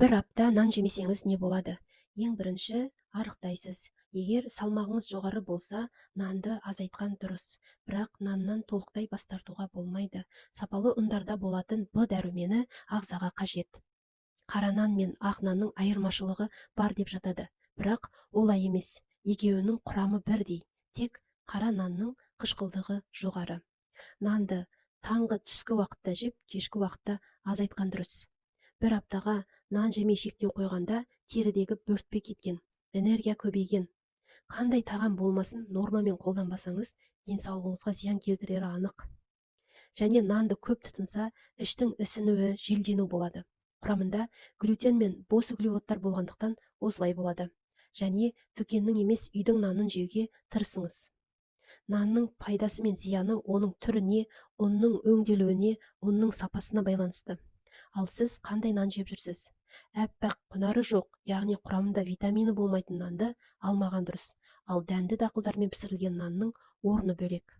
Бір апта нан жемесеңіз, не болады? Ең бірінші, арықтайсыз. Егер салмағыңыз жоғары болса, нанды азайтқан дұрыс. Бірақ наннан толықтай бас тартуға болмайды. Сапалы ұндарда болатын Б дәрумені ағзаға қажет. Қара нан мен ақ нанның айырмашылығы бар деп жатады, бірақ олай емес. Екеуінің құрамы бірдей, тек қара нанның қышқылдығы жоғары. Нанды таңғы, түскі уақытта жеп, кешкі уақытта азайтқан дұрыс. Бір аптаға нан жемей шектеу қойғанда, терідегі бөртпе кеткен, энергия көбейген. Қандай тағам болмасын, нормамен қолданбасаңыз, денсаулығыңызға зиян келтірері анық. Және нанды көп тұтынса, іштің ісінуі, желдену болады. Құрамында глютен мен бос углеводтар болғандықтан, осылай болады. Және дүкеннің емес, үйдің нанын жеуге тырысыңыз. Нанның пайдасы мен зияны оның түріне, ұнның өңделуіне, ұнның сапасына байланысты. Ал сіз қандай нан жеп жүрсіз? Әппақ, құнары жоқ, яғни құрамында витамині болмайтын нанды алмаған дұрыс. Ал дәнді дақылдармен пісірілген нанның орны бөлек.